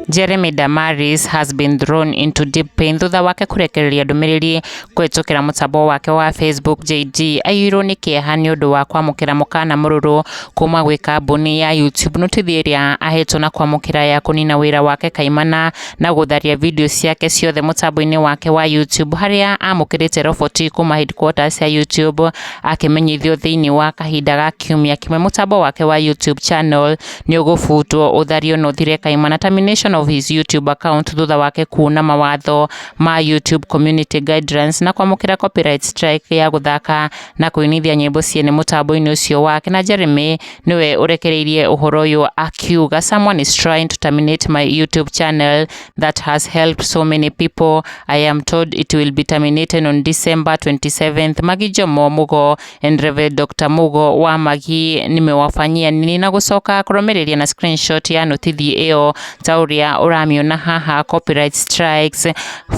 Jeremy Damaris has been thrown into deep pain thutha wake kũrekereria ndũmĩrĩri kũhĩtũkĩra mũtambo wake wa Facebook. JD aiyũirwo nĩ kĩeha nĩ ũndũ wa kwamũkĩra mũkana mũrũrũ kuma gwĩ kambuni ya YouTube. Notithi ĩrĩa ahetwo na kwamũkĩra ya kũnina wĩra wake kaimana na gũtharia video ciake ciothe mũtambo-inĩ wake wa YouTube, harĩa amũkĩrĩte roboti kuma headquarters ya YouTube akĩmenyithio thĩinĩ wa kahinda ga kiumia kĩmwe mũtambo wake wa YouTube channel nĩ ũgũbutwo, ũthario na ũthire kaimana, termination of his YouTube account, thutha wake kuuna mawatho ma YouTube Community Guidelines na kwamũkĩra copyright strike ya gũthaka na kũinithia nyĩmbo ciene mũtambo-inĩ ũcio wake. Na Jeremy nĩwe ũrekereirie ũhoro ũyũ akiuga, "Someone is trying to terminate my YouTube channel that has helped so many people. I am told it will be terminated on December 27th. Maggie Jomo Mugo and Reverend Dr. Mugo wa Maggie, nimewafanyia nini?" Na gũcoka kũrũmĩrĩria na screenshot ya notithi ĩyo ta ũrĩa ũramĩona haha: "Copyright strikes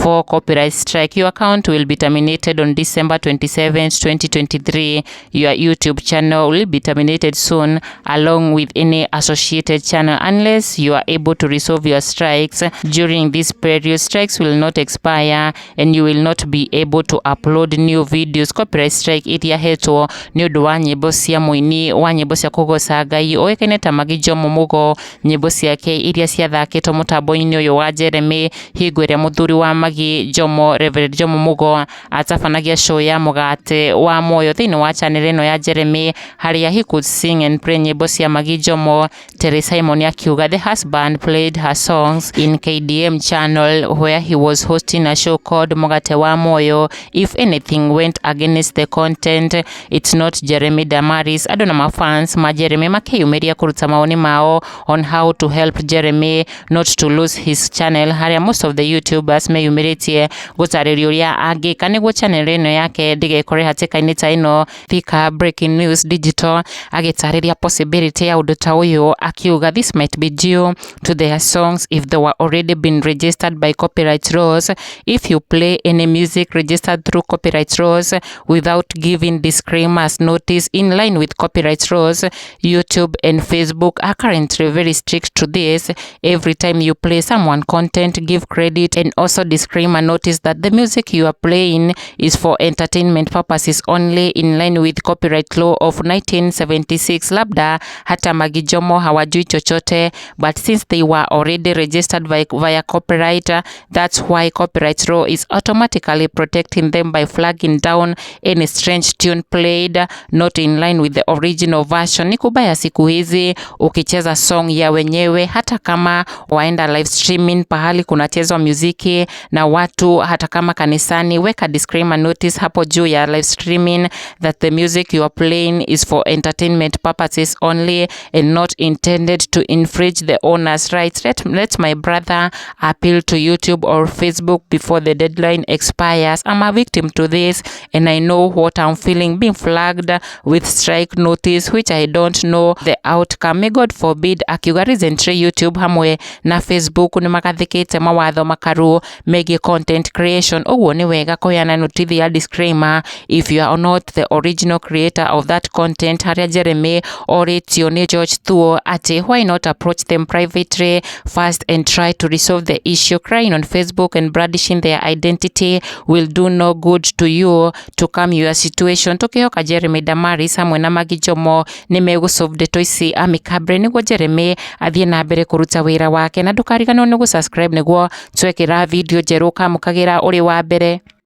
for copyright strike. Your account will be terminated on December 27, 2023. Your YouTube channel will be terminated soon along with any associated channel unless you are able to resolve your strikes during this period. Strikes will not expire and you will not be able to upload new videos." Copyright strike iria hetwo nĩ ũndũ wa nyĩmbo cia mũini wa nyĩmbo cia kũgoca Ngai ũĩkaine ta Maggie Jomo Mugo, nyĩmbo ciake iria ciathakĩtwo mũtambo-inĩ ũyũ wa Jeremy hingo ĩrĩa mũthuri wa Maggie Jomo, Reverend Jomo Mugo, atabanagia show ya Mũgate wa Muoyo thĩinĩ wa channel ĩno ya Jeremy, harĩa he could sing and play nyĩmbo cia Maggie Jomo. Terry Simon akiuga the husband played her songs in KDM channel where he was hosting a show called Mũgate wa Muoyo. If anything went against the content, it's not Jeremy Damaris. Andũ na mafans ma Jeremy makĩyumĩria kũruta mawoni mao on how to help Jeremy not to lose his channel, harĩa most of the YouTubers meyumĩrĩtie gũtarĩria ũrĩa angĩka nĩguo channel ĩno yake ndĩgekore hatĩka-inĩ ta ĩno. Thika Breaking News Digital agĩtarĩria possibility ya ũndũ ta ũyũ akiuga, "This might be due to their songs if they were already been registered by copyright laws. If you play any music registered through copyright laws without giving disclaimers notice in line with copyright laws, YouTube and Facebook are currently very strict to this. Every time you play someone content, give credit and also disclaimer notice that the music you are playing is for entertainment purposes only in line with copyright law of 1976. Labda hata Maggie Jomo hawajui chochote, but since they were already registered via copyright, that's why copyright law is automatically protecting them by flagging down any strange tune played not in line with the original version. Ni kubaya siku hizi ukicheza song ya wenyewe, hata kama waenda live streaming pahali kunachezwa muziki na watu, hata kama kanisani, weka disclaimer notice hapo juu ya live streaming that the music you are playing is for entertainment purposes only and not intended to infringe the owner's rights. Let my brother appeal to YouTube or Facebook before the deadline expires. I'm a victim to this and I know what I'm feeling, being flagged with strike notice which I don't know the outcome. May God forbid." Akiuga recently YouTube hamwe na Facebook nĩ magathĩkĩte mawatho makaru megiĩ content creation, ũguo nĩ wega kũheana notithi ya disclaimer if you are not the original creator of that content. Harĩa Jeremy orĩtio nĩ George Thuo atĩ why not approach them privately first and try to resolve the issue? Crying on Facebook and brandishing their identity will do no good to you to calm your situation. Tukihoka Jeremy Damaris hamwe na Maggie Jomo nĩ megũsolve ndeto ici amicably nĩguo Jeremy athiĩ na mbere kũruta wĩra wake. Na ndũkariganĩrwo nĩ gũsubscribe nĩguo twekĩra video njerũ ũkamũkagĩra ũrĩ wa mbere.